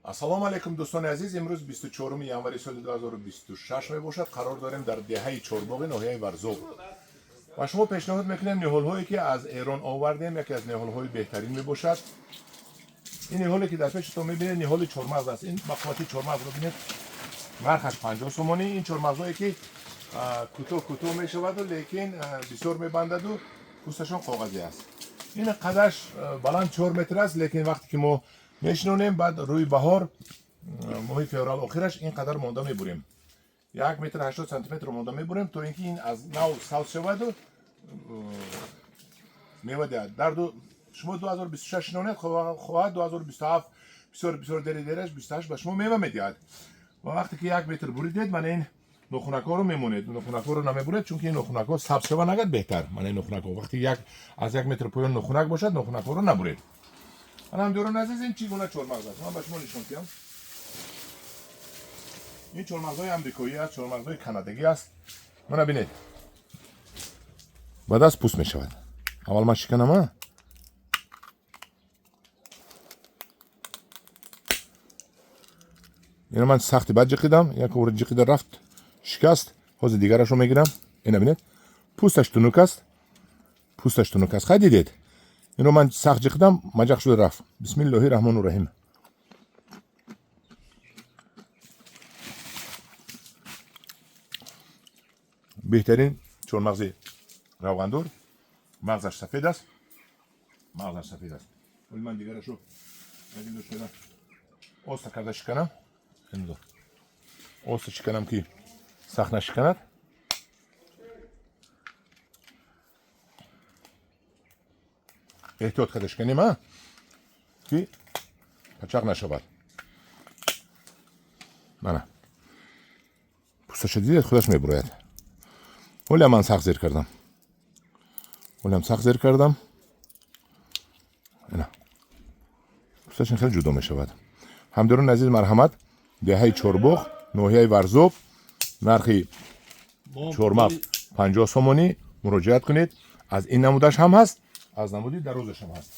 Ассалому алайкум, дӯстони азиз. Имрӯз 24 январи соли 2026 мебошад. Қарор дорем дар деҳаи Чорбоғи ноҳияи Варзоб. Ба шумо пешниҳод мекунем ниҳолҳое, ки аз Эрон овардем. Яке аз ниҳолҳои беҳтарин мебошад. Ин ниҳоле, ки дар пешатон мебинед, ниҳоли чормағз аст. Ин ба қуввати чормағзро бинед. Нархаш 50 сомонӣ. Ин чормағзҳое, ки кӯтоҳ кӯтоҳ мешаваду, лекин бисёр мебандаду, пӯсташон коғазӣ аст. Ин қадаш баланд 4 метр аст, лекин вақте ки мо мешинонем, баъд рӯи баҳор, моҳи феврал охираш, ин қадар монда мебурем, 1 метр 80 сантиметр монда мебурем, то ин ки ин аз нав сабз шаваду мева диҳад. Дарду шумо 2026 шинонед, хоҳад 2027, бисёр бисёр дери дераш 28 ба шумо мева медиҳад. Ва вақте ки 1 метр буридед, мана ин нохунакҳоро мемонед, нохунакҳоро намебуред, чунки ин нохунакҳо сабз шава нагад беҳтар. Мана ин нохунакҳо, вақте як аз 1 метр поён нохунак бошад, нохунакҳоро набуред. Ана, ҳамдиёрони азиз, ин чӣ гуна чормағз аст, ман ба шумо нишон диҳам. Ин чормағзҳои амрикоӣ аст, чормағзҳои канадагӣ аст. Мана бинед, ба даст пӯст мешавад. Аввал ман шиканам. А ина ман сахти бад ҷиқидам, як ора ҷиқида рафт, шикаст. Ҳозир дигарашро мегирам. Ина бинед, пӯсташ тунук аст, пӯсташ тунук аст. Хай, дидед, инро ман сахт ҷиқидам, маҷақ шуда рафт. Бисмиллоҳи раҳмону раҳим. Беҳтарин чормағзи равғандор, мағзаш сафед аст, мағзаш сафед аст. Ҳоли ман дигарашро шуда оста карда шиканам, оста шиканам, ки сахт нашиканад. Эҳтиёт карда шиканем, а ки пачақ нашавад. Мана, пӯсташа дидед, худаш мебурояд. Ҳолиам ман сахт зер кардам, ҳолиам сахт зер кардам. Ина пӯсташин хеле ҷудо мешавад. Ҳамдиёрони азиз, марҳамат, деҳаи Чорбоғ, ноҳияи Варзоб, нархи чормағз 50 сомонӣ. Муроҷиат кунед. Аз ин намудаш ҳам ҳаст, аз намуди дарозаш ҳам ҳаст,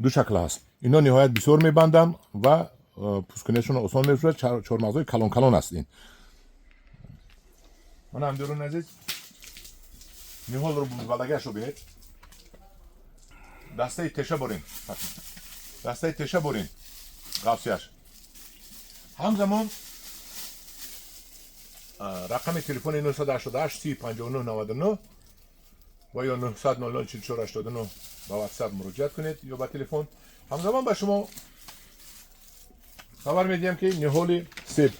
ду шакл ҳаст. Ино ниҳоят бисёр мебандам ва пӯсткунияшон осон мешавад. Чормағзҳои калон калон аст ин. Мана, ҳамдиёрони азиз, ниҳолро балагиашро бинед. Дастаи теша борин, дастаи теша борин, ғафсияш. Ҳамзамон рақами телефони 988 30 59 99 ва ё 900 00 44 89 ба WhatsApp муроҷиат кунед ё ба телефон. Ҳамзамон ба шумо хабар медиҳам, ки ниҳоли себ,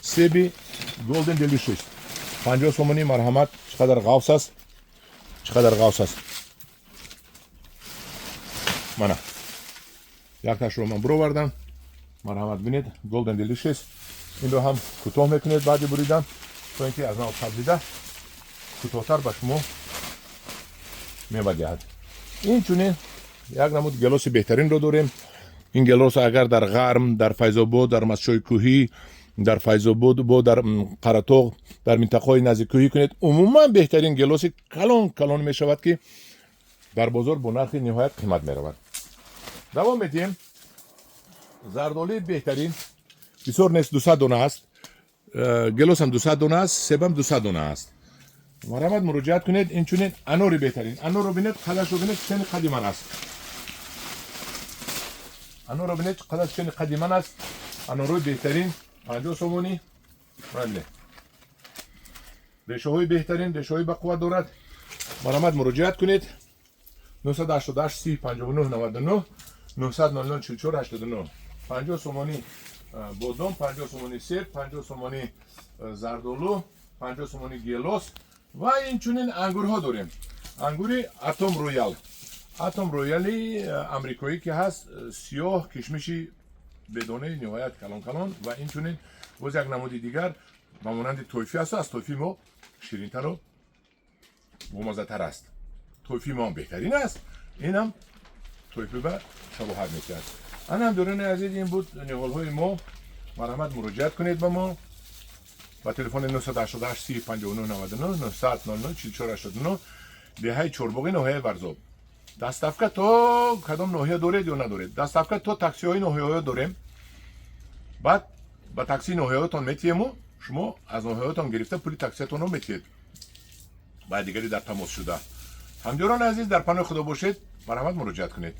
себи Golden Delicious 50 сомонӣ. Марҳамат, чӣ қадар ғафс аст, чӣ қадар ғафс аст. Мана, якташро ман буровардам. Марҳамат, бинед, Golden Delicious. Инро ҳам кӯтоҳ мекунед баъди буридан, то ин ки аз нав сабзида кӯтоҳтар ба шумо мева диҳад. Инчунин як намуд гелоси беҳтаринро дорем. Ин гелос агар дар ғарм, дар Файзобод, дар Мастчои кӯҳӣ, дар Файзобод бо дар Қаратоғ, дар минтақаҳои наздиккӯҳӣ кунед, умуман беҳтарин гелоси калон калон мешавад, ки дар бозор бо нархи ниҳоят қимат меравад. Давом медиҳем. Зардолии беҳтарин бисёр нест, 200 дона аст. Гелосам 200 дона аст, себам 200 дона аст. Марҳамат, муроҷиат кунед. Инчунин анори беҳтарин. Анорро бинед, қадашро бинед, чени қади ман аст. Анорро бинед, қадаш чени қади ман аст. Анорҳои беҳтарин 50 сомонӣ. Бинед, решаҳои беҳтарин, решаҳои бақувват дорад. Марҳамат, муроҷиат кунед: 988 30 59 99, 900 00 44 89. 50 сомонӣ бодом, 50 сомонӣ себ, 50 сомонӣ зардолу, 50 сомонӣ гелос. Ва инчунин ангурҳо дорем. Ангури Атом Роял, Атом Рояли амрикоӣ, ки ҳаст, сиёҳ, кишмиши бедонаи ниҳоят калон калон. Ва инчунин боз як намуди дигар ба монанди тойфӣ аст, аз тойфи мо ширинтару бомаззатар аст. Тойфи мо ҳам беҳтарин аст, инам тойфӣ ба шабоҳат мекард. Ана, ҳамдиёрони азиз, ин буд ниҳолҳои мо. Марҳамат, муроҷиат кунед ба мо ба телефони 988 30 59 99, 900 00 44 89, деҳаи Чорбоғи ноҳияи Варзоб. Доставка то кадом ноҳия доред ё надоред? Доставка то таксиҳои ноҳияҳо дорем. Баъд ба таксии ноҳияҳотон метиҳему, шумо аз ноҳияҳотон гирифта, пули таксиятонро метиҳед. Ба дигари дар тамос шуда. Ҳамдиёрони азиз, дар паноҳи Худо бошед, марҳамат, муроҷиат кунед.